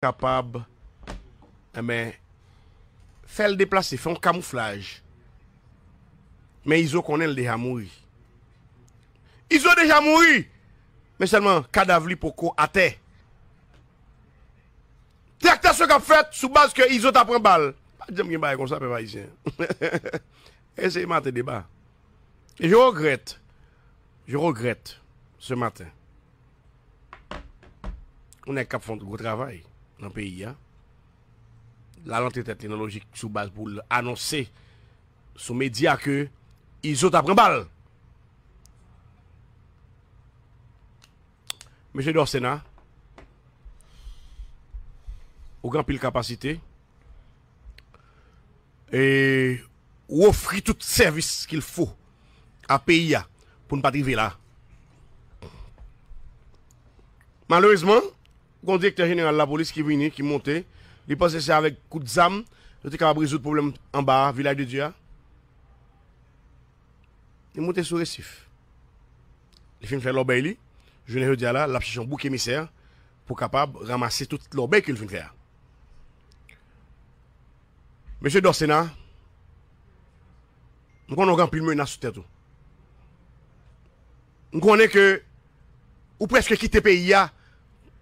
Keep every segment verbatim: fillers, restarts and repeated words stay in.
kapab, enben, fè l deplase, fè yon kamouflaj. Men Izo konnen l deja mouri. Izo deja mouri! Men sèlman, kadav li poko atè. Traktasyon k ap fèt sou baz ke Izo ta pran bal. Pa janm gen bagay konsa, pèp ayisyen. Eseye maten deba. E je regrèt, je regrèt ce matin. Yon nèg k ap fè yon gwo travay nan peyi a. L al antre tèt li nan lojik sou baz pou l anonse sou medya ke Izo ta pran bal. Mesye Dorcena, ou gen anpil kapasite. E ou ofri tout sèvis qu'il faut a peyi a pou n pa t rive la. Malerezman, gen yon direktè jeneral lapolis ki vini, ki monte, li panse se avèk kout zam yo te kapab rezoud pwoblèm anba a, Vilaj de Dye a. Li moute sou resif. Li fin fè lòbèy li, jounen jodi a la, l ap chèche yon bouk emisè pou kapab ranmase tout lòbèy ke l fin fè a. Mesye Dorcena, m konnen w gen anpil menas sou tèt ou. M konnen ke ou prèske kite peyi a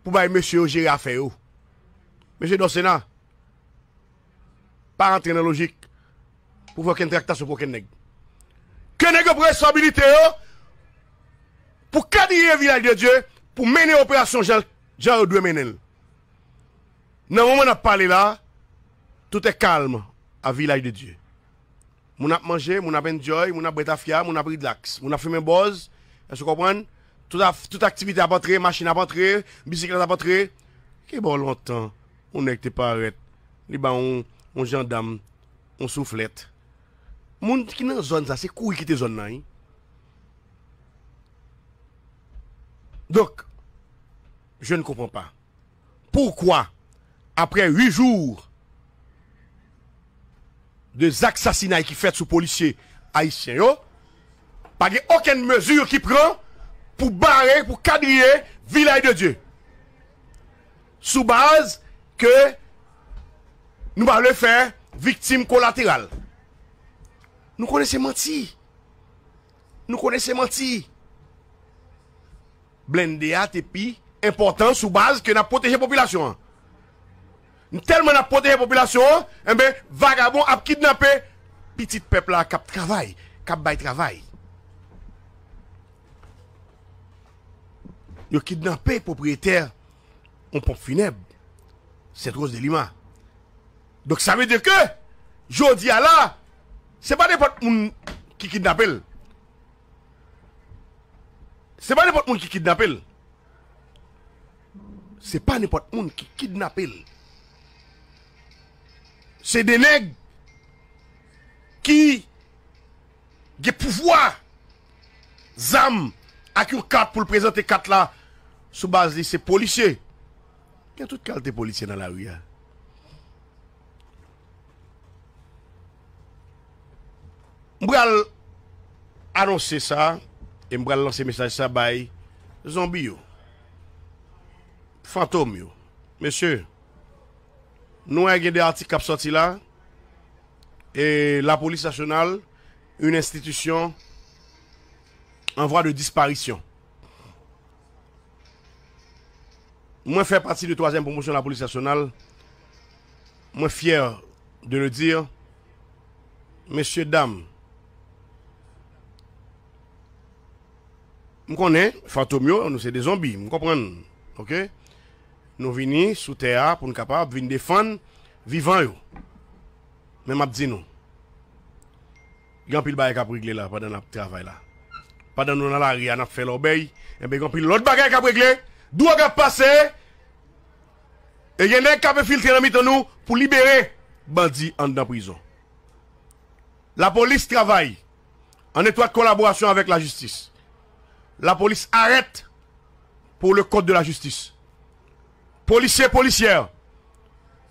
pou bay mesye yo jere afè yo. Mesye Dorcena, pa rantre nan lojik pou fè okenn traktasyon pou okenn nèg. Ke nèg yo pran responsabilite yo pou kadriye Vilaj de Dye, pou mennen operasyon jan, jan yo dwe mennen l. Nan moman n ap pale la, tout est calme à Vilaj de Dye. Moun ap manje, moun ap enjoy, moun ap bwè tafya, moun ap rilaks, moun ap fimen bòz. Èske w konprann? Tout, ap, tout aktivite ap antre, machin ap antre, bisiklèt ap antre. Ki bò lontan, yon nèg te parèt, li ba yon, yon jandam, yon souflèt. Moun ki nan zòn sa, se kouri kite zòn nan, wi. Donk, je ne comprends pas. Pourquoi, après huit jours de zak sasinay ki fèt sou polisye ayisyen yo, pa gen okenn mezi ki pran pou bare, pou kadriye Vilaj de Dye? Sou baz ke nou pa vle fè viktim kolateral. Nou konnen se manti. Nou konnen se manti. Blende a te pi enpòtan sou baz ke n ap pwoteje popilasyon an. Tèlman n ap pwoteje popilasyon an, enben, vagabon ap kidnape pitit pèp la k ap travay, k ap bay travay. Yo kidnape pwopriyetè yon ponp finèb, Sent Ros de Lima. Donk, sa vle di ke, jodi a la, se pa nenpòt moun ki kidnape l. Se pa nenpòt moun ki kidnape l. Se pa nenpòt moun ki kidnape l. Se de nèg ki gen pouvwa, zam, ak yon kat pou l prezante kat la sou baz li se polisye. Gen tout kalite polisye nan lari a. M pral anonse sa, e m pral lanse mesaj sa bay zonbi yo, fantom yo. Mesye, nou wè gen de atik k ap sòti la, e lapolis nasyonal, une institution en voie de disparition. Mwen fè pati de twazyèm pwomosyon lapolis nasyonal. Mwen fyè de le dire. Mesye, dam, m konnen fantom yo, nou se de zonbi, m konprann. Oke? Nou vini sou tè a pou n kapab vin defann vivan yo. Men m ap di nou, gen anpil bagay k ap regle la pandan n ap travay la. Pandan nou nan lari a, n ap fè lòbèy, enben, gen anpil lòt bagay k ap regle. Dwòg ap pase, e gen nèg k ap enfiltre nan mitan nou pou libere bandi anndan prizon. Lapolis travay an etwat kolaborasyon avèk lajistis. Lapolis arèt pour le compte de la justice. Polisye, polisyè,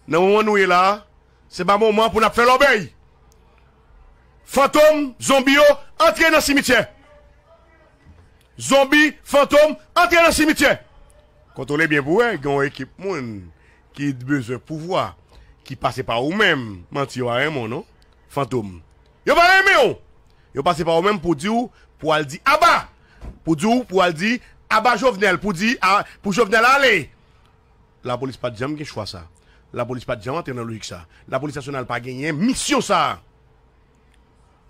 nan moman nou ye la a, se pa moman pou n ap fè lòbèy. Fantom, zonbi yo, antre nan simityè. Zonbi, fantom, antre nan simityè. Kontwole byen pou wè, gen yon ekip moun ki bezwen pouvwa, ki pase pa ou menm, manti yo pa renmen w non, Fantom. Yo pa renmen w! Yo pase pa ou menm pou di w, pou al di aba! Pou di w, pou al di aba Jovenel, pou di, a, pou Jovenel ale! Lapolis pa t janm gen chwa sa. Lapolis pa t janm antre nan lojik sa. Lapolis nasyonal pa genyen misyon sa.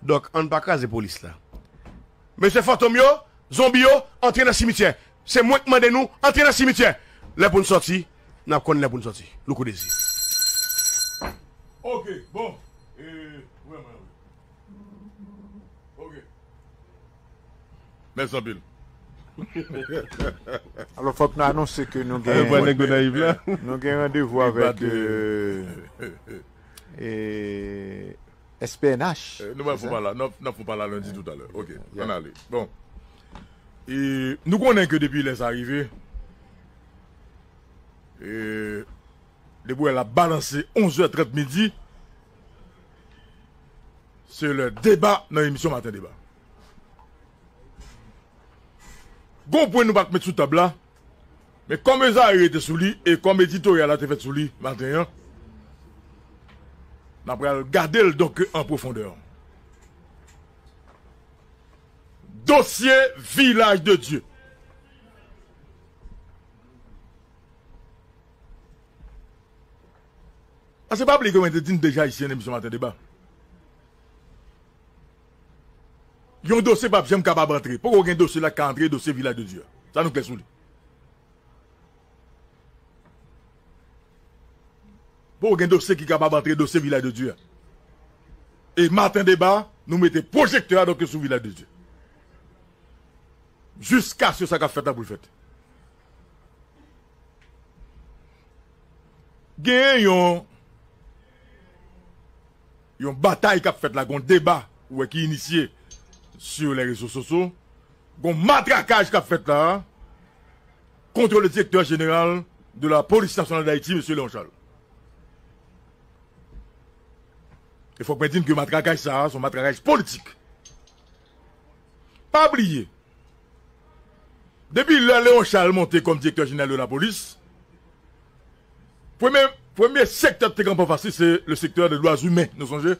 Donk, ann pa kraze polis la. Mesye Fantom yo, zonbi yo, antre nan simityè. Se mwen k mande nou, antre nan simityè. Lè pou n sòti, n ap konn lè pou n sòti. Louko Dezi. Ok, bon. E, vrèman, wi. Ok. Mèsi anpil. Alò, fòk nou anonse ke nou gen, nou gen randevou avèk, euh, e, S P N H. Eh, nou va fè pale la, n ap, n ap fè pale la lendi toutalè. Ok, ann ale. Bon. E nou konnen ke depi lè sa rive, e depi lè l ap balanse onz è trant midi, se lè deba nan emisyon Maten Deba. Gon pwen nou pa t met sou tab la, men kòm Ezayi rete sou li e kòm editoryal la te fèt sou li maten an, n ap pral gade l donk an pwofondè. Dosye Vilaj de Dye. Paske pa bliye ke mwen te di n deja isi nan emisyon Maten Deba. Yon dosye p ap janm kapab antre. Poko gen dosye la k ka antre, dosye Vilaj de Dye a. Sa nou klè sou li. Poko gen dosye ki kapab antre, dosye Vilaj de Dye a. E Maten Deba, nou mete pwojektè a donk sou Vilaj de Dye. Jiskaske sa k ap fèt la pou l fèt. Genyen yon, yon batay k ap fèt la, gon deba, ou wè, ki inisye sur les réseaux sociaux, gon matrakaj k ap fèt la, contre le directeur général de la Police Nationale d'Haïti, mesye Léon Charles. E fòk mwen di n ke matrakaj sa a, se yon matrakaj politik. Pa bliye, depi lè Léon Charles monte kòm direktè jeneral de lapolis, premye, premye sektè ki te kanpe anfas li, se le sektè de dwa imen, nou sonje?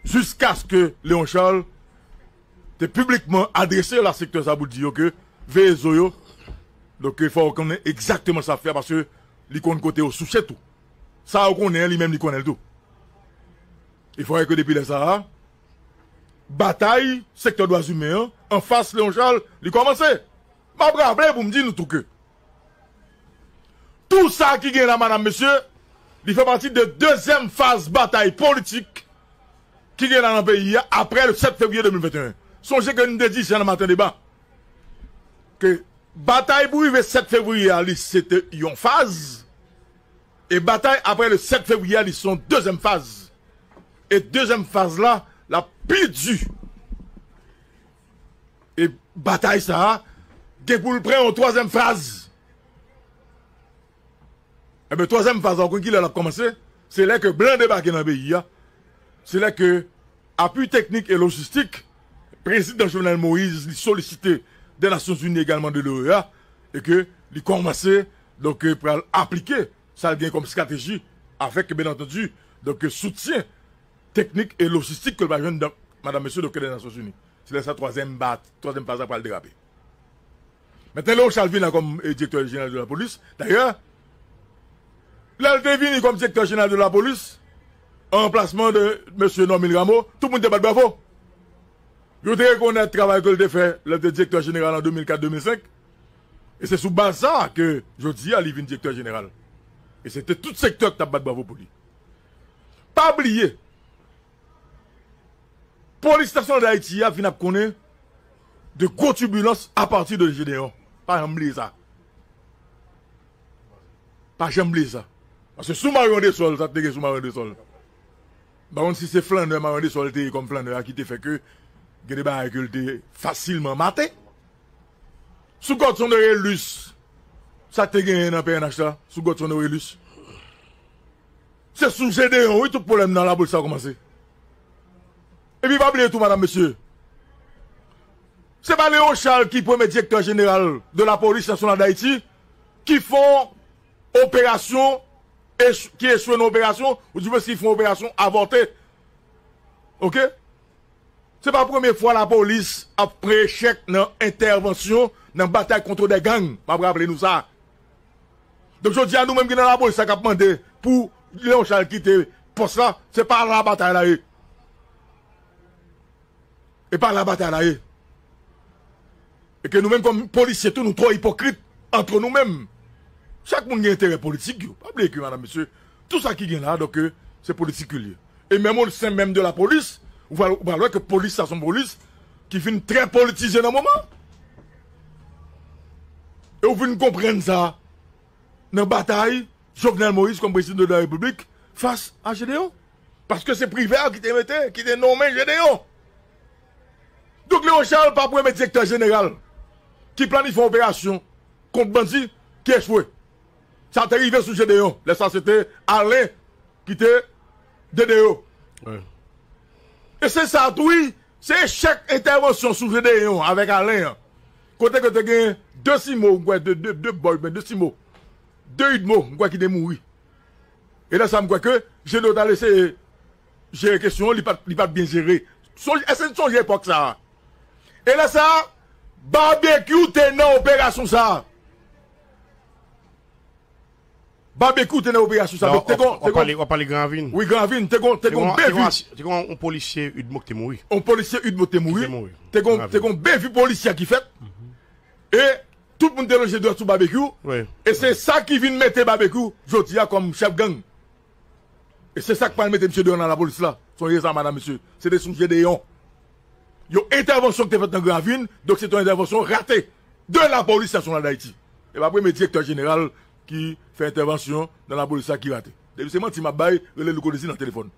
Jiskaske Léon Charles te piblikman adrese la sektè sa pou di yo ke veye zo yo. Donk, fò yo konnen egzakteman sa ap fè, paske li konn kote yo souche tou. Sa yo konnen, li menm li konnen l tou. E fò ke depi lè sa a, batay sektè dwa imen an, anfas Léon Charles, li kòmanse. M ap raple pou m di nou tou ke tou sa ki gen la, madam, mesye, li fè pati de dezyèm faz batay politik ki gen la nan peyi a, apre le sèt fevriye de mil venteyen. Sonje ke n te di sa nan Maten Deba, ke batay pou rive sèt fevriye a, li se te yon faz, e batay apre le sèt fevriye a, li se yon dezyèm faz. E dezyèm faz la, l ap pi di. E batay sa a gen pou l pran yon twazyèm faz. Ebyen, twazyèm faz la, ou konn kilè l ap kòmanse? Se lè ke blan debake nan peyi a. Se lè ke apui teknik e lojistik, prezidan Jovenel Moïse, li solisite de Nasyonzini egalman de l'OEA, e ke li kòmanse, donk, pral aplike sa l gen kòm estrateji, avèk, byen antandi, donk, soutyen teknik e lojistik ke l va jwenn, donk, madam, mesye, donk, de Nasyonzini. Se lè sa twazyèm ba-, twazyèm faz la pral derape. Mentnan, Léon Charles vin la kòm, eh, direktè jeneral de lapolis. Dayè, lè l te vini kòm direktè jeneral de lapolis, an ranplasman de mesye Normil Rameau, tout moun te bat bravo. Yo te rekonèt travay ke l te fè lè l te direktè jeneral an de mil kat, de mil senk. E se sou baz sa a ke jodi a li vin direktè jeneral. E se te tout sektè ki t ap bat bravo pou li. Pa bliye, Polis Nasyonal d Ayiti a vin ap konnen de gwo tibilans apati de Jedeyon. Pa janm bliye sa. Pa janm bliye sa. Paske sou Marion Dessol, sa te gen sou Marion Dessol. M pa konn si se flannè Marion Dessol te ye kòm flannè a ki te fè ke gen de bagay ke l te fasilman mate. Sou Godson Orelus, sa k te genyen nan P N H la, sou Godson Orelus. Se sou Jedeyon, wi, tout pwoblèm nan lapolis la kòmanse. Epi pa bliye tou, madam, mesye, se pa Léon Charles ki premye direktè jeneral de la Police Nationale d'Haïti, ki fè yon operasyon, ech- ki echwe nan operasyon, ou di mwen si fè yon operasyon avòte. Oke? Se pa premye fwa lapolis ap pran echèk nan entèvansyon, nan batay kont de gang. M ap raple nou sa. Donk, jodi a, nou menm ki nan lapolis la k ap mande pou Leon Charles kite pòs la, se pa la batay la ye. E pa la batay la ye. E ke nou menm kòm polisye tou, nou twò ipokrit antre nou menm. Chak moun gen enterè politik yo. Pa bliye ke, madam, mesye, tou sa ki gen la, donk, euh, se politik ke l ye. E menm o sen menm de lapolis, ou pral ou pral wè ke polis sa se yon polis ki vin trè politize nan moman. E ou vin konprann sa nan batay Jovenel Moïse kòm prezidan de la repiblik fas a Gedeon. Paske se Privè ki te mete, ki te nonmen Gedeon. Donk, Leon Charles pa premye direktè jeneral ki planifye yon operasyon kont bandi ki echwe. Sa te rive sou Gedeon. Lè sa, se te Alain ki te D D O. Wi. E se sa tou, wi. Se echèk entèvansyon sou Gedeon avèk Alain an. Kote ke te gen de simo, m kwè, de, de, de bòy, men de simo. De idmo, m kwè, ki te mouri. E lè sa, m kwè ke Gedeon t al eseye jere kesyon an, li pa t, li pa t byen jere. Sonj, èske n sonje epòk sa a? E lè sa, Babekyou te nan operasyon sa a. Babekyou te nan operasyon sa a. Non, donk, te gon, w ap te gon pale, w ap pale Gran Ravin. Wi, Gran Ravin, te gon, te gon, te gon, te gon, te gon yon polisye idmo ki te mouri. Yon polisye idmo te mouri. Ki te mouri. Te gon, Gran Ravin. Te gon bevy polisyè ki fèt. E tout moun te lonje dwèt sou Babekyou. Wi. E se sa ki vin mete Babekyou jodi a kòm chèf gang. E se sa k pral mete misye deyò nan lapolis la. Sonje sa, madam, mesye. Se te sou Gedeon. Yon entèvansyon ki te fèt nan Gran Ravin, donk se te yon entèvansyon rate de lapolis nasyonal d Ayiti. E pa premye direktè jeneral ki fè entèvansyon nan lapolis la ki rate. Depi se manti m ap bay, rele Louko Dezi nan telefòn.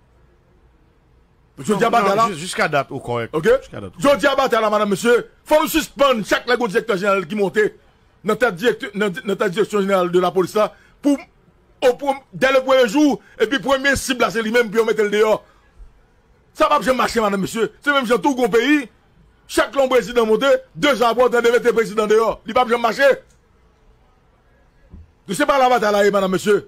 Jodi a batay la. Jis-, jiska dat, ou kòrèk. Oke? Jiska dat. Jodi a batay la, madam, mesye, fò nou sispann chak lè gon direktè jeneral ki monte nan tèt direktè, nan, nan tèt direksyon jeneral de lapolis la, pou, o prem-, dè le premye jou, epi premye sib la, se li menm pou yo mete l deyò. Sa p ap janm mache, madam, mesye. Se menm jan tou gon peyi, chak lè yon prezidan monte, de jan apre, w tande mete prezidan deyò. Li p ap janm mache. Donk, se pa la batay la ye, madam, mesye.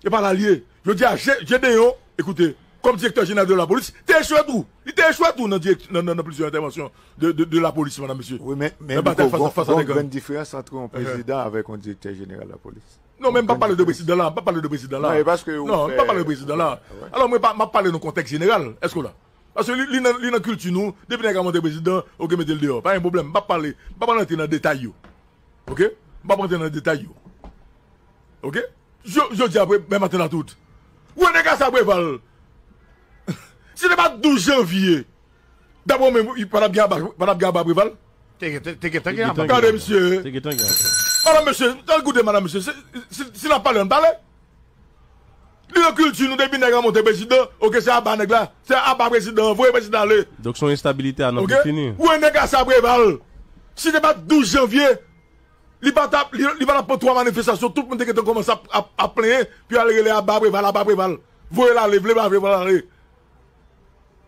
Se pa la l ye. Jodi a, Ge-, Gedeon, ekoute, kòm direktè jeneral de lapolis, te echwe tou. Li te echwe tou nan dirèk-, nan, nan, nan plizyè entèvansyon de, de, de lapolis, madam, mesye. Wi, men, men nan batay fas a fas avèk gang. Gon grenn diferans ant yon prezidan avèk yon direktè jeneral lapolis. Non, men m pa pale de prezidan la, m pa pale de prezidan la. Non, e paske ou fè. Non, m pa pale de prezidan la. Ah, wè. Alò, mwen pa, m ap pale nan kontèks jeneral. Èske w la? Paske li, li nan, li nan kilti nou, depi nèg la monte prezidan, oke, mete l deyò. Pa gen pwoblèm, m p ap pale, m p ap antre nan detay yo. Oke? M p ap antre nan detay yo. Oke? Jodi a, menm maten la tout. René Cassat Préval. Si te pa t douz janvye, daprè mwen, pa t ap gen aba, pa t ap gen aba Préval. Te gen, te, te gentan gen aba. Gade, mesye. Te gentan gen aba. Madanm, mesye, tann koute, madanm, mesye. Se, si, si n ap pale, ann pale. Li nan kilti nou, depi nèg la monte prezidan, oke, se aba nèg la, se aba prezidan, voye prezidan ale. Donk, se yon enstabilite a nan fini. Oke? René Cassat Préval, si te pa t douz janvye, li pa t ap, li, li pa t ap pran twa manifestasyon, tout moun te gentan kòmanse ap, ap, ap plenyen, pou y al rele aba Préval, aba Préval. Voye l ale, vle pa vle, voye l ale.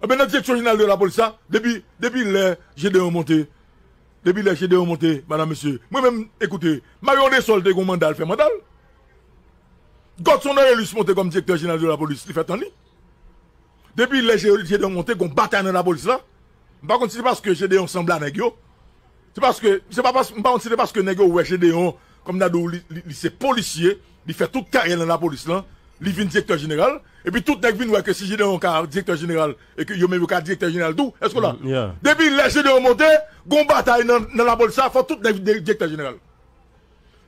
Enben, nan direksyon jeneral de lapolis la, depi, depi lè Gedeon monte, depi lè Gedeon monte, madanm, mesye, mwen menm, ekoute, Marion Dessol te gen yon manda, l fè manda l. Godson Orélus monte kòm direktè jeneral de lapolis, li fè tan li. Depi lè Ge-, Gedeon monte, gon batay nan lapolis la. M pa konn si se paske Gedeon sanble a nèg yo. Se paske, se pa pas-, m pa konn si se paske nèg yo wè Gedeon, kòm n a di w, li, li, li se polisye, li fè tout karyè nan lapolis lan, li vin direktè jeneral, epi tout nèg vin wè ke si Gedeon ka direktè jeneral, e ke yo menm yo ka direktè jeneral tou, èske w la? Mm, yeah. Depi lè Gedeon monte, gon batay nan, nan lapolis la, fò tout nèg vin direktè jeneral.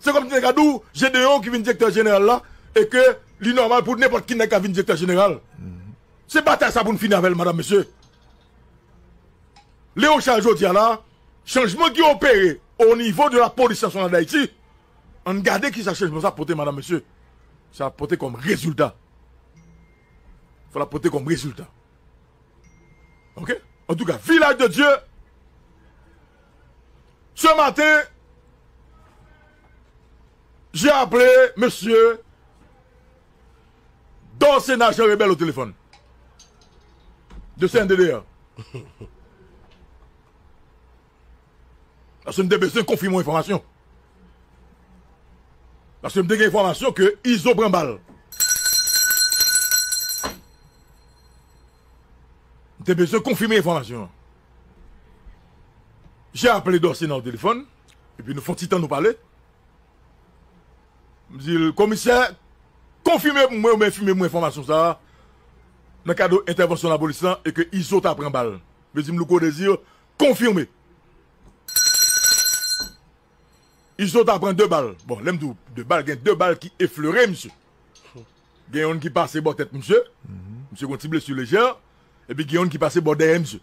Se kòm si nèg la di w, Gedeon ki vin direktè jeneral la, e ke li nòmal pou nenpòt ki nèg ka vin direktè jeneral. Se batay sa pou n fini avè l, madanm, mesye. Léon Charles jodi a la, chanjman ki opere o nivo de la Police Nationale d'Haïti, ann gade kisa chanjman sa pote, madanm, mesye. Sa pote kòm rezilta. Fò l ap pote kòm rezilta. Oke? Antouka, Village de Dieu, ce matin, j'ai appelé monsieur Dorcéna Jean Rebel au téléphone. De C N D D A. Paske m te bezwen konfime yon enfòmasyon. Paske m te gen enfòmasyon ke Izo pran bal. M te bezwen konfime enfòmasyon an. Misye aple Dorcena nan telefòn, epi nou fè yon ti tan nou pale. M di l, komisè, konfime pou mwen oubyen enfime pou mwen enfòmasyon sa a nan kad entèvansyon lapolis lan e ke Izo ta pran bal. Vle di m, Louko Désir, konfime. Izo ta pran de bal. Bon, lè m di w de bal, gen de bal ki eflere misye. Gen youn ki pase bò tèt misye. Misye gen yon ti blesi lejè. Epi gen youn ki pase bò dèyè misye.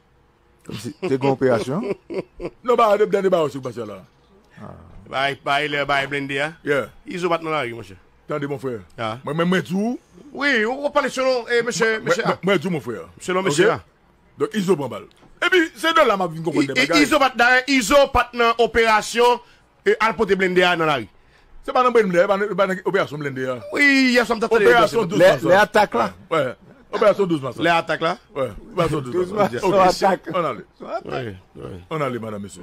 Kòmsi te gen operasyon? Non, ba, de, dènye bagay ki pase la. Bay, bay, lè bay blende a. Yeah. Izo pa t nan lari, monchè. Tande, mon frè. Ah. Mwen, mwen, mwen di w. Wi, ou, ou pale selon, eh, mesye, mwen, mesye mwen, a. Mwen di w, mon frè. Selon mesye a. Donk, Izo pran bal. Epi, se de la m ap vin konprann de bagay. Izo pa t, dayè, Izo pa t nan operasyon, eh, al pote blende a nan lari. Se pa nan blende, e pa nan, e pa nan operasyon blende a. Wi, yè swa m t ap tande. Operasyon douz mas la. Lè atak la. Wi. Operasyon douz mas la. Lè atak la. Wi, operasyon douz mas la. Douz mas la, atak. Ann ale. Wi, wi. Ann ale, madam, mesye.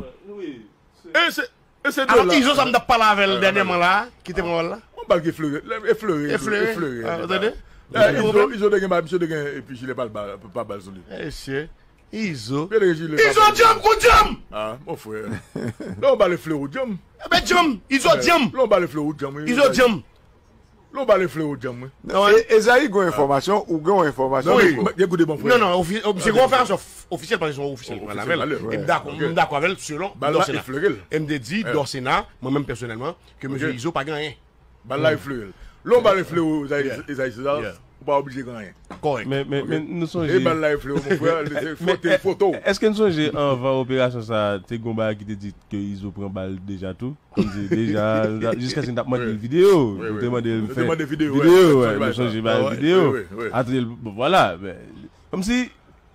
E se, e se de la. Alò, Izo, sa m t ap pale avè l dènyèman la, ki te pran bal la. Yon bal ki eflere, eflere, eflere. Ah, ou tande? Izo, Izo te gen bal, misye te gen epi jile pa bal, pa bal sou li. Mesye. Izo. Izo djanm kou djanm! Ah, mon frè. Lè yon bal eflere ou djanm. Ebyen djanm, Izo djanm. Lè yon bal eflere ou djanm, wi. Izo djanm. Lè yon bal eflere ou djanm, wi. E, Ezayi gen yon enfòmasyon, ou gen yon enfòmasyon. Non, wi. Ekoute, bon frè. Non, non, ofi-, o-, se yon enfòmasyon f-, ofisyèl, paske se yon ofisyèl ki pale avè l. E m dakò, m dakò avè l selon Dorcena. E m te di Dorcena, mwen menm pèsonèlman, ke mesye Izo pa gen anyen. Bal la eflere l. Lè yon bal eflere w, Ezayi, Ezayi César, ou pa oblije gen anyen. Kòrèk. Men, men, men nou sonje. E bal la eflere w, mon frè, se foto, foto. Èske n sonje anvan operasyon sa a, te gen yon bagay ki te di ke Izo pran bal deja tou? Kòmsi deja, jiskaske n t ap mande l videyo. Nou te mande l fè videyo, nou sonje ba l videyo. Antre l, bon, vwala. Kòmsi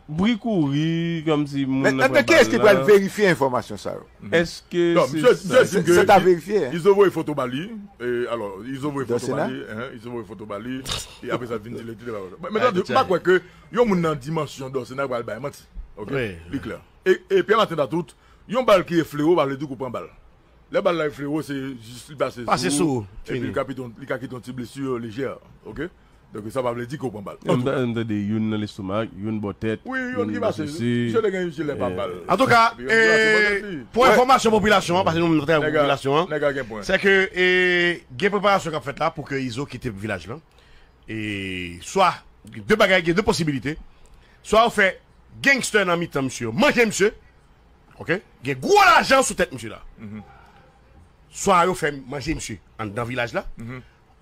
bri kouri, kòmsi moun nan pran bal la. Men, men kiyès ki pral verifye enfòmasyon sa yo? Èske se sa? Se ta verifye, en. Izo voye foto ba li. E, alò, Izo voye foto ba li. Izo voye foto ba li. E apre sa, vin di l, et cetera. Men, men, m pa kwè ke yon moun nan dimansyon Dorcena pral bay manti. Oke? Li klè. E, e Pierre Martin Datout, yon bal ki eflere w, pa vle di ke w pran bal. Lè bal la eflere w, se jis li pase sou ou, epi li ka kite yon, li ka kite yon ti blesi lejè, oke? Donk, sa pa vle di ke w pran bal. M ta-, m tande youn nan lestomak, youn bò tèt, wi, youn ki pase. Misye te gen jile pa bal. Antouka, pou enfòmasyon popilasyon an, paske nou menm nou travay pou popilasyon an, se ke, e, gen preparasyon k ap fèt la pou ke Izo kite vilaj lan. E swa, gen de bagay, gen de posibilite. Swa yo fè gangster nan mitan misye yo manje misye. Oke? Gen gwo lajan sou tèt misye la. Swa yo fè manje misye anndan vilaj la,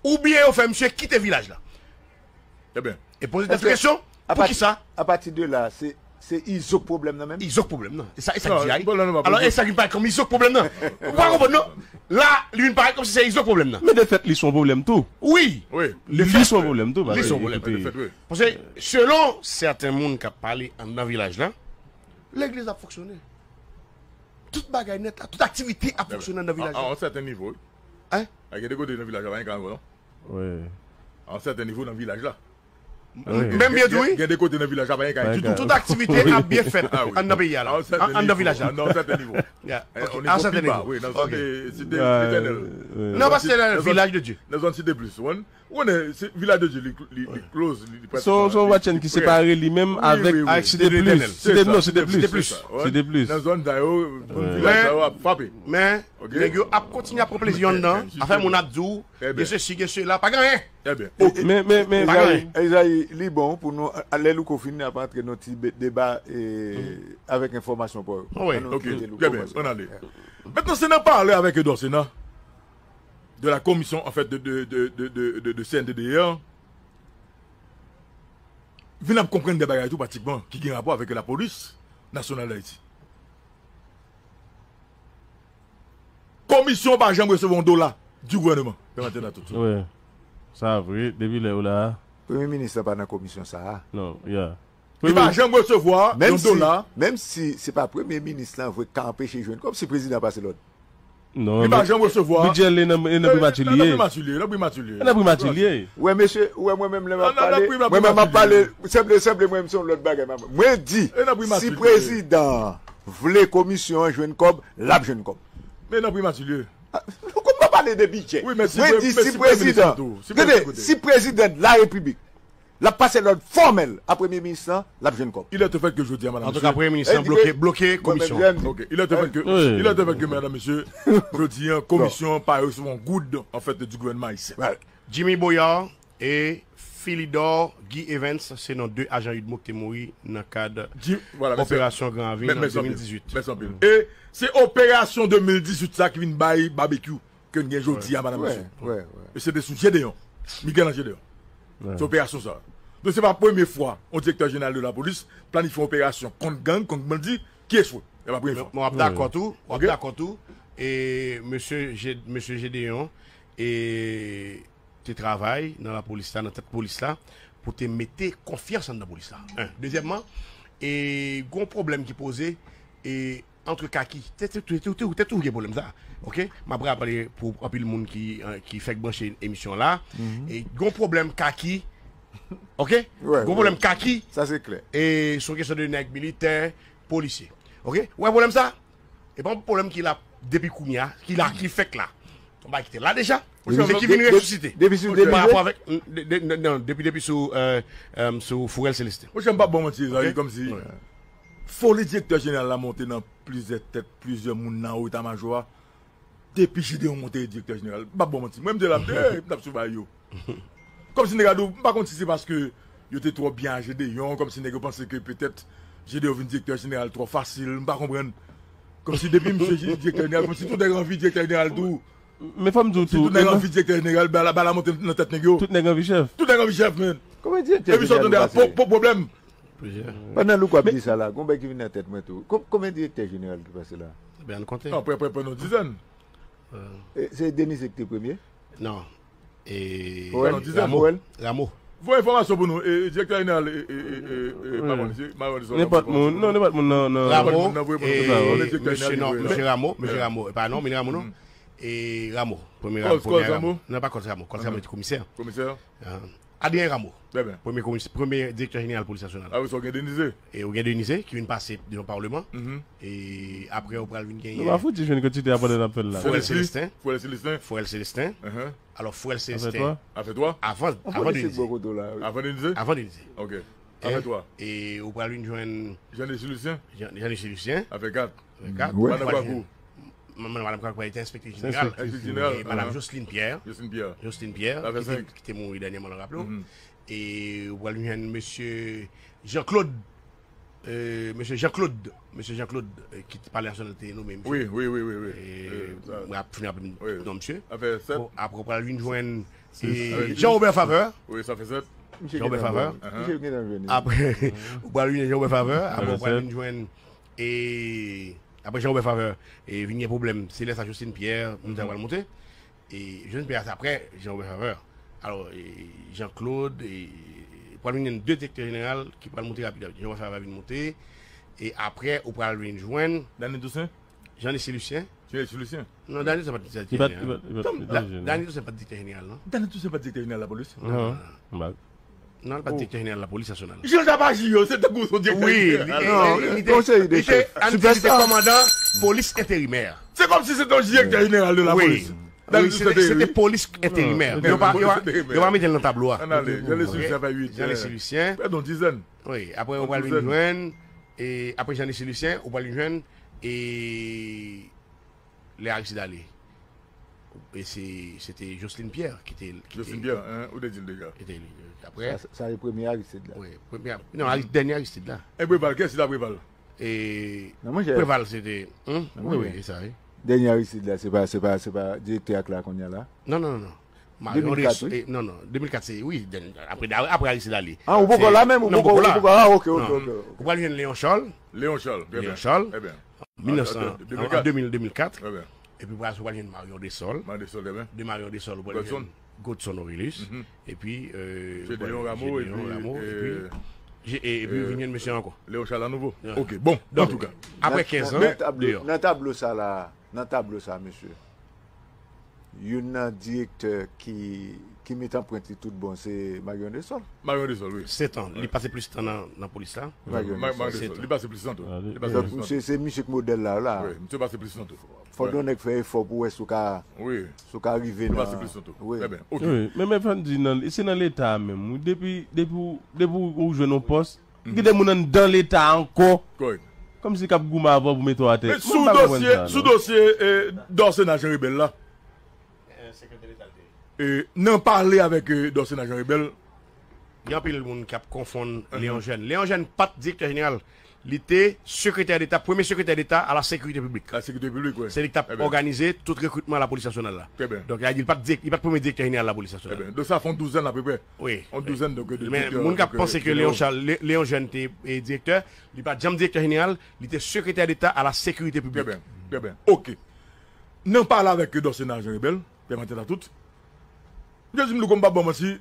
oubyen yo fè misye kite vilaj la. E poze tèt ou kesyon, poukisa? Apati de la, se, se Izo k pwoblèm nan menm? Izo k pwoblèm nan. E sa, e sa k di a, wi. Alò, e sa k vin parèt kòm Izo k pwoblèm nan. Ou pa konprann, non? La, li vin parèt kòmsi se Izo k pwoblèm nan. Men defèt li se yon pwoblèm tou. Wi. Li se yon pwoblèm tou, li se yon pwoblèm tou, paske, ekoute, paske selon sèten moun k ap pale anndan vilaj la, legliz ap fonksyone. Tout bagay nèt la, tout aktivite ap fonksyone anndan vilaj la. A yon sèten nivo, wi. Hein? Gen de kote nan vilaj la, pa gen ka ankò, non? Wi. A yon sèten nivo nan vilaj la. Menm byen di, wi. Gen de kote nan vilaj la, pa gen kay ditou. Tout aktivite ap byen fèt anndan peyi a la. Anndan vilaj la. Nan yon sèten nivo. On nivo pi ba, wi, nan zòn Site Etènèl. Non, pa Site Etènèl, Vilaj de Dye. Nan zòn Site Plis, ou konnen, Vilaj de Dye, li, li, li close, li, li prèske. Se yon, se yon vwatchèn ki separe li menm avèk Site Plis. Site, non, Site Plis. Site Plis. Nan zòn sa yo, moun vilaj sa yo ap frape. Men, nèg yo ap kontinye ap pran plezi yo anndan. Afè moun ap di w, gen sesi, gen sela, pa gen anyen. Ebyen, oke. Men, men, men, Ezayi, Ezayi, li bon pou nou, lè Louko fin, n ap antre nan ti deba avèk enfòmasyon pa w. Wi, oke. Ebyen, ann ale. Mentnan, se nan pale avèk Edouard Sena, de la commission, en fait, de, de, de C N D D R, vin ap konprann de bagay tou pratikman ki gen rapò avèk Lapolis Nasyonal d Ayiti. Komisyon pa janm resevwa yon dola di gouvènman. Wi. Sa vre, depi lè yo la a. Premye minis lan pa nan komisyon sa a. Non, yeah. Li pa janm resevwa yon dola. Menm si se pa premye minis lan vre k ka anpeche jwenn kòb, si prezidan pase lòd. Non, li pa janm resevwa. Bidjè li nan, li nan primati li ye. Nan primati li ye, nan primati li ye. Ou wè, mesye, ou wè, mwen menm lè m ap pale, mwen menm m ap pale, sanble, sanble mwen menm se yon lòt bagay. Mwen di, si prezidan vle komisyon an jwenn kòb, l ap jwenn kòb. Men nan primati li ye. Pa pale de bidjè. Mwen di si prezidan, tande, si prezidan de la repiblik l ap pase lòd fòmèl a premye minis lan, l ap jwenn kòb. Il est un fait que jodi a, madame, monsieur. Antouka, premye minis lan bloke, bloke komisyon. Ok, il est un fait que, il est un fait que, madame, monsieur, jodi a, komisyon pa resevwa yon goud, an fèt, di gouvènman ayisyen. Jimmy Boyard e Philidor Guy Evans se non de ajan UDMO ki te mouri nan kad operasyon Gran Ravin an de mil dizuit. Mèsi anpil. E se operasyon de mil dizuit sa ki vin bay Babekyou ke n gen jodi a, madame, mesye. E se te sou Jedeon, Miguel Ange Deon. Se operasyon sa. Donk, se pa premye fwa yon direktè jeneral de lapolis planifye yon operasyon kont gang, kont bandi, ki echwe. Se pa premye fwa. Mwen ap dakò tou, w ap dakò tou. E mesye Jedeon e te travay nan lapolis la, nan tèt polis la, pou te mete konfyans anndan polis la. En. Dezyèmman, e gon pwoblèm ki poze, e antre Kaki, te toujou gen pwoblèm sa. Ok? M ap raple pou anpil moun ki, ki fèk branche emisyon la. E gon pwoblèm Kaki. Ok? Gon pwoblèm Kaki. Sa se klè. E se yon kesyon de nèg militè, polisye. Ok? Ou wè pwoblèm sa? E pa yon pwoblèm ki la depi kounye a, ki la, ki fèk la. Yon bagay ki te la deja, e ki vin resisite. Depi sou, depi, non, depi, depi sou, sou Fourel Celestin. Monchè, m p ap ba w manti, Ezayi, kòmsi foli direktè jeneral la monte nan plizyè tèt, plizyè moun nan wo eta majò a. Depi Jedeon monte direktè jeneral, m p ap ba w manti. Mwen, m te la, m te, m t ap siveye yo. Kòmsi nèg la di w, m pa konn si se paske yo te twò byen a Jedeon, kòmsi nèg yo panse ke petèt Jedeon vin direktè jeneral twò fasil, m pa konprann. Kòmsi depi misye direktè jeneral, kòmsi tout nèg anvi direktè jeneral tou. Men fò m di w tou, tout nèg anvi direktè jeneral, bagay la monte nan tèt nèg yo. Tout nèg anvi chèf. Tout nèg anvi chèf, men. Epi sa w tande a, pwoblèm. Pandan Louko ap di sa la, gon bèk ki vin nan tèt mwen tou. Konbyen direktè jeneral ki pase la? Ebyen, ann konte. Non, pran, pran, pran yon dizèn. Se Denise ki te premye? Non. E Ramo. Ramo. Voye enfòmasyon pou nou. E, direktè jeneral, e, e, e, e, e, pa konn, se, pa konn, se nenpòt moun, non, nenpòt moun nan, nan Ramo, e, mesye, non, mesye Ramo, mesye Ramo, e pa non, men Ramo, non. E Ramo, premye Ramo, premye Ramo. Non, pa Kòls Ramo, Kòls Ramo te komisè. Komisè. Adrien Ramo, premye komis-, premye direktè jeneral polis nasyonal. Apre sa, ou gen Denise. E ou gen Denise, ki vin pase devan palman. E apre, ou pral vin genyen. Nou pa fouti jwenn kantite a pandan n ap fè l la. Forel Celestin. Forel Celestin. Forel Celestin. Alò, Forel Celestin. Afè twa. Avan, avan Denise. Avan Denise? Avan Denise. Ok. Afè twa. E ou pral vin jwenn Jean Nesly Lucien. Jean, Jean Nesly Lucien. Afè kat. Afè kat. Madan Kwakou. Madan Kwakou te enspektè jeneral. Enspektè jeneral. E madan Jocelyne Pierre. Jocelyne Pierre. Jocelyne Pierre, ki te, ki te mouri dènyèman, nou raple w. E ou pral jwenn mesye Jean Claude. Mesye Jean Claude. Mesye Jean Claude, ki te palè nasyonal te nonmen misye. Wi, wi, wi, wi, wi. Mwen ap fini raple non misye. Afè sèt. Bon, apre ou pral vin jwenn Jean Robert Faveur. Wi, sa fè sèt. Jean Robert Faveur. Apre, ou pral vin Jean Robert Faveur. Apre ou pral vin jwenn E apre Jean Robert Faveur, e vin gen pwoblèm. Se lè sa Jocelyne Pierre, moun sa yo pral monte. E Jocelyne Pierre, se apre Jean Robert Faveur. Alò, e Jean Claude, e pral vin gen de direktè jeneral ki pral monte rapid rapid. Jean Robert Faveur vin monte. E apre, ou pral vin jwenn Dany Toussaint? Jean Nesly Lucien. Jean Nesly Lucien. Non, Dany Toussaint pa t direktè jeneral. Dany Toussaint pa t direktè jeneral, non? Dany Toussaint pa t direktè jeneral lapolis? Non. Non, li pa t direktè jeneral lapolis nasyonal. Jan l t ap aji yo, se tankou se yon direktè jeneral. Wi, li te, li te, li te kòmandan polis enterimè. Se kòmsi se te yon direktè jeneral de lapolis. Wi, se te, se te polis enterimè. Yo pa, yo pa, yo pa mete l nan tablo a. Ann ale, Jean Nesly Lucien fè uit. Jean Nesly Lucien. Pèdi yon dizèn. Wi, apre ou pral vin jwenn, e apre Jean Nesly Lucien, ou pral vin jwenn, e lè Aristide ale. E se, se te Jocelyne Pierre ki te, ki te Jocelyne Pierre, hein, ou te di l deja. Ki te li. Apre. Sa, sa e premye Aristide la. Wi, premye, non, Ari-, dènye Aristide la. E Préval, kiyès ki ta Préval? E Préval se te, hmm? Wi, wi, e sa, wi. Dènye Aristide la, se pa, se pa, se pa direktè ak la kounye a la? Non, non, non, non. Marion Dessol, e, non, non, de mil kat se, wi, dènye, apre, apre Aristide ale. Ah, ou poko la menm, ou poko, ou poko, ah, ok, ok, ok. Ou pral jwenn Léon Charles. Léon Charles, trè byen. Léon Charles. Trè byen. Mil nèf san, an de mil kat. Trè byen. Epi pral, pral jwenn Marion Dessol. Marion Dessol, trè byen. De Marion Dessol, ou pral jwenn Godson Orélus. Epi, euh, Gédéon Rameau, epi, epi vin jwenn mesye ankò. Léon Charles Lanouveau. Ok, bon, antouka. Apre kenz an, nan tablo sa la, nan tablo sa, mesye. Youn nan direktè ki, ki met anprent li tout bon, se Marion Dessol. Marion Dessol, wi. Setan. Li pase plis tan nan, nan polis la. Marion Mar- Marion Dessol. Dessol. Li pase plis tan tou. Ah, li- Li pase Donk, plis tan Misye tou. Se misye k modèl la, la. Wi, misye pase plis tan tou. Fòk yon nèg fè efò pou wè si w ka, Wi. Si w ka rive Li nan. Pase plis tan tou. Wi. Trè byen. Ok. Wi, men men fè n di nan, se nan leta a menm. Wi, depi, depi, ou- depi ou ou jwenn yon pòs, gen de moun anndan leta a ankò. Kòrèk. Kòmsi k ap goumen avè w pou mete w atè. Men sou dosye, sou dosye eh, Dorcéna Jean Rebel la, eh, nan pale avèk eh, Dorcéna Jean Rebel, Gen anpil moun k ap konfonn Léon Jeune. Léon Jeune pa t direktè jeneral. Li te sekretè deta, premye sekretè deta a la sekirite piblik. La sekirite piblik, wi. Se li ki t ap Trè byen. Òganize tout rekritman lapolis nasyonal la. Trè byen. Donk, li pa t dirèk- li pa t premye direktè jeneral lapolis Trè nasyonal. Byen. Donk sa fè yon douzèn apeprè. Wi. Yon douzèn donk de Men direktè, moun k ap donk, panse ke de Léon Charles, Lé- Léon Jeune te eh, direktè, li pa t janm direktè jeneral, li te sekretè deta a la sekirite Trè piblik. byen. Trè byen. Ok. Nan pale avèk Dorcéna Jean Rebel, pèmaten a tout. Misye di m Louko m pa ban manti.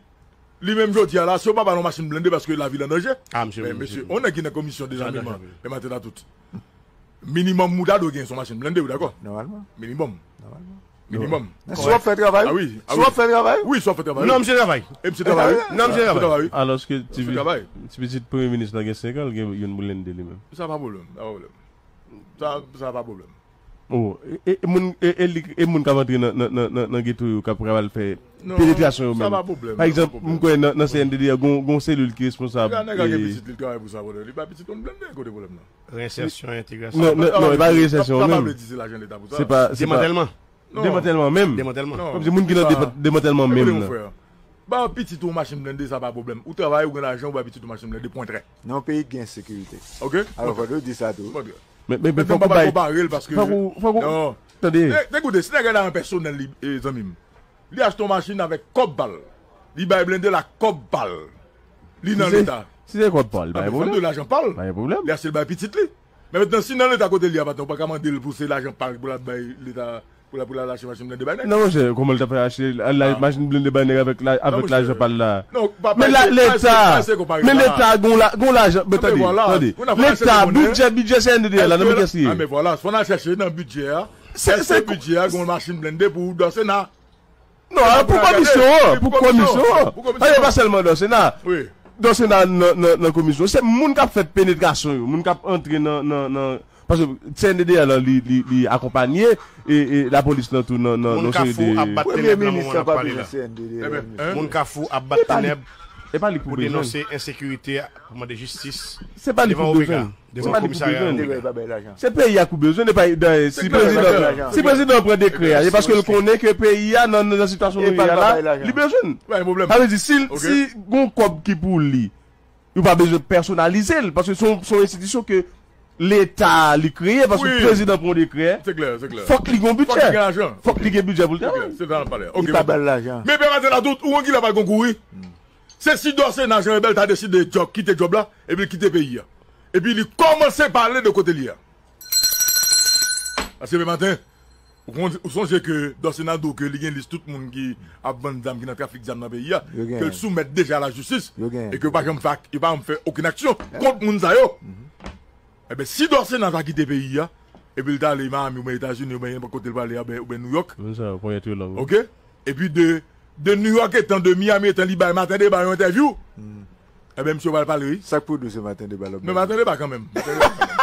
Li menm jodi a la, si yo pa ba l yon machin blende paske lavi l an danje. Ah, misye, Men mesye, yon nèg ki nan komisyon dezamiman, pèmaten a tout. Minimòm ou ta dwe gen son machin blende, ou dakò? Nòmalman. Minimòm. Nòmalman. Minimòm. Si w ap fè travay, Ah wi, ah si w wi. ap fè travay, Wi, si w ap fè travay. Non, misye travay. E misye travay. Non, misye travay. Alòske ti Misye travay. ti pitit premye minis la gen senk an, l gen youn blende li menm. Sa pa pwoblèm. Sa pa pwoblèm. Sa, sa pa pwoblèm. Oh, e, e, e moun e, e, li- e moun k ap antre nan, nan, nan, nan, nan geto yo k ap pral fè Non, penetrasyon yo sa menm. pa pwoblèm, Pa sa egzanp, pa pwoblèm. M kwè nan, nan C N D D a gon, gon selil ki responsab. Gade nèg la gen e- pitit li, l travay pou sa, brother. Li bay pitit yon blende, kote pwoblèm nan? Reinsertion, intégrasyon. Non, non, non, e pa reinsertion Sa pa menm. vle di se lajan leta pou sa. Se pa, se pa Demantèlman. Non. Demantèlman menm. Demantèlman. Non. Kòmsi moun ki nan Sa- depa- demantèlman Ekoute, menm mon nan. Frè. Ba yon pitit ou machin blende, sa pa pwoblèm. Ou travay, ou gen lajan, ou bay pitit ou machin blende, pwen trè. Nan yon peyi ki gen sekirite. Ok? Alò, fòk yo di sa tou. Ok. Men men men Mèt fòk pa ou bay. konpare l paske. Fòk ou, fòk ou. Non. Tande. Te- te Ekoute, si nèg la nan pèsonèl li, e, zanmi m. Li achte yon machin avèk kòb pa l. Li bay blende la kòb pa l. Li nan Si se- leta. Si se kòb pa l, Ah, pa gen men fòk de pwoblèm. lajan pa l. Pa gen pwoblèm. Li achte l bay pitit li. Men mentnan, si nan leta kote li a, patnè, ou pa ka mande l pou se lajan pa l pou l ap bay leta, pou l pou l al achte machin blende bay nèg. Non, monchè, kòman l ta fè achte la, la Ah. machin blende bay nèg avèk la, avèk monchè. lajan pa l la? Non, pa Men la, pa- leta, pa- pa- pa- konpare men la. leta gon la, gon lajan, men Ah, men tande, vwala. tande. Ou nan fè Leta, achte konnen. bidjè, bidjè C N D D A la, nan men kès li Ah, ye? men vwala, fò n al chèche nan bidjè a. Se- Èske se- bidjè a gon machin blende pou Dorcéna? Non, pou Pou komisyon an, gade, pou pou komisyon, komisyon an. pou komisyon. Tande, pa sèlman Dorcéna. Wi. Dorcéna nan, nan, nan komisyon. Se moun k ap fè penetrasyon yo, moun k ap antre nan, nan, nan, paske C N D D A la, li, li, li akonpanye e, e lapolis nan tou nan, nan, Moun nan seri Kafou ap de. bat Premye tenèb nan minis moman la n ap pa pale bezwen la. C N D D A. Eh ben, hein? Moun Kafou ap bat tenèb E pa li k pou pou bezwen. Denonse ensekirite, pou mande jistis. Se pa li k Devan pou omega. Bezwen. Se Devan pa li k pou komisarya bezwen. Omega. Dega pa bay lajan. Se peyi a k pou bezwen, e pa si klè, se prezidan, klè. si prezidan pran dekrè a, se paske l konnen ke peyi a nan, nan sitiyasyon E nou pa ye l a pa la, bay lajan. Li bezwen. Pa gen pwoblèm. Sa vle di, si, Ok. Si gon kòb ki pou li, yo pa bezwen pèsonalize l, paske se yon, se yon enstitisyon ke Leta li kreye, paske Wi. Prezidan pran yon dekrè, Se klè, se klè. Fòk li gen yon Fòk li bidjè. gen lajan. Fòk li gen bidjè pou l Se klè, travay. se sa n ap pale. Ok, Li pa ba l lajan. Men pèmaten la tout, ou konn ki la pral konkouri. Se si Dorcéna Jean Rebel ta deside djòb, kite djòb la, epi kite peyi a. Epi li kòmanse pale de kote li a. Paske pèmaten, ou, konn- ou sonje ke Dorcéna di w ke li gen lis tout moun ki ap vann zam, ki nan trafik zam nan peyi a, Yo gen. Ke l soumèt deja a lajistis, Yo gen. E ke yo pa janm fè, yo pa janm fè okenn aksyon kont moun sa yo. Ebyen, si Dorcéna ta kite peyi a, epi l ta ale Miami oubyen Etazini oubyen nenpòt kote l prale, oubyen, oubyen New York, Moun sa yo, ponyèt yo lang. ok? Epi de, de New York etan, de Miami etan, li bay Maten Deba yon entèvyou. Ebyen, misye pral pale, wi. Sa k pou di se Maten Deba l ap Men Maten Deba kanmenm. Maten Deba kanmenm.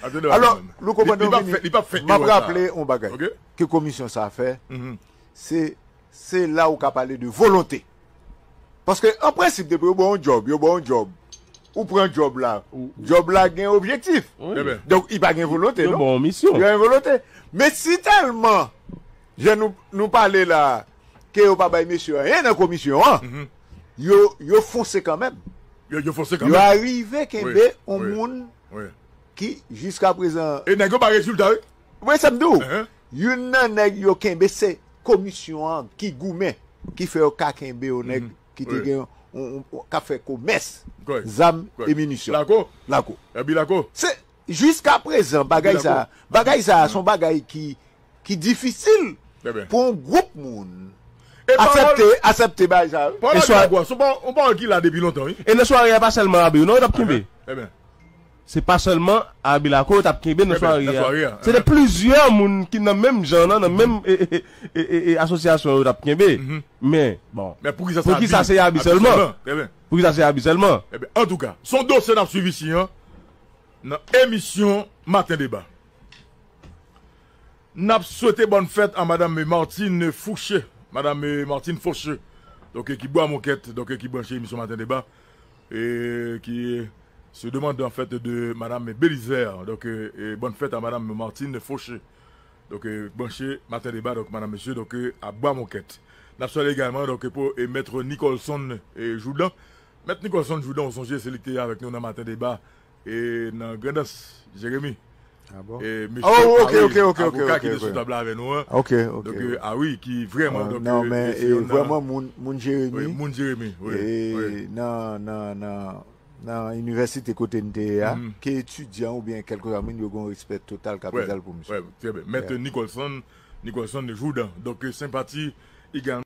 Maten Deba Alò, kanmenm. Louko, Li- li pandan pa w vini, fè- li pa fè m ap erè sa. Raple yon bagay Ok? Ke komisyon sa a fè. Mhm. Se, se la ou ka pale de volonte. Paske, an prensip, depi yo ba w yon djòb, yo ba w yon djòb, ou pran djòb la, djòb la gen objektif. Ebyen, Donk, li pa gen volonte, Yo non? Bon misyon. Yo gen volonte. Men si tèlman, jan nou, nou pale la, ke yo pa bay mesye anyen nan komisyon an, yo, yo fonse kanmenm. Yo, yo fonse Yo kanmenm. Arive kenbe Wi, yon wi. Moun Wi. Ki, jiska prezan, E nèg yo pa rezilta, wi. Wi, sa m di w. Hein? Youn nan nèg yo kenbe se komisyon an ki goumen, ki fè yo ka kenbe yon nèg ki te Wi. Gen yon, yon, yon, k ap fè komès Kòrèk. Zam Kòrèk. E minisyon. Lako. Lako. Epi Lako. Se, jiska prezan, bagay sa, bagay sa, se yon bagay ki, ki difisil Ebyen. Pou yon gwoup moun E pawòl- aksepte, aksepte bagay sa. Pawòl E swa- Lako, se yon pawòl ki la depi lontan, wi. E nan sware a pa sèlman Abe, non, yo t ap kenbe. Ebyen. Se pa sèlman Arabi Lako yo t ap kenbe nan sware a. Se te plizyè moun ki nan menm jan nan, nan menm e, e, e, e, e, asosyasyon yo t ap kenbe. Men, bon, poukisa se Arabi sèlman? Poukisa se Arabi sèlman? Ebyen, antouka, se yon dosye n ap swiv isi an, nan emisyon Maten Deba. N ap swete bòn fèt a Madame Martine Fouché. Madame Martine Fouché. Donk, ki bwa mokèt, donk, ki branche emisyon Maten Deba. E ki se demande, en fait, de Madame Belizaire. Donk, e, e bòn fèt a Madame Martine Fouché. Donk, e, branche Maten Deba, donk, madam, mesye, donk, e, a bwa mokèt. N ap swete egalman, donk, pou, e, Mèt Nicholson, e, Joudan. Mèt Nicholson Joudan, ou sonje, se li ki te avèk nou nan Maten Deba. E nan Grandans, Jeremi. E mesye Paris, avoka ki te sou tab la avè nou an. Donk, e, a wi, ki vrèman, donk, non, men, e vrèman, moun, moun Jeremi, wi, moun Jeremi, wi, e nan, nan, nan, nan inivèsite kote n te ye a, ke etidyan oubyen kèlkeswa moun, yo gen yon respè total, kapitòl pou misye. Trè byen. Mèt Nicholson, Nicholson Joudan. Donk, e, senpati egalman.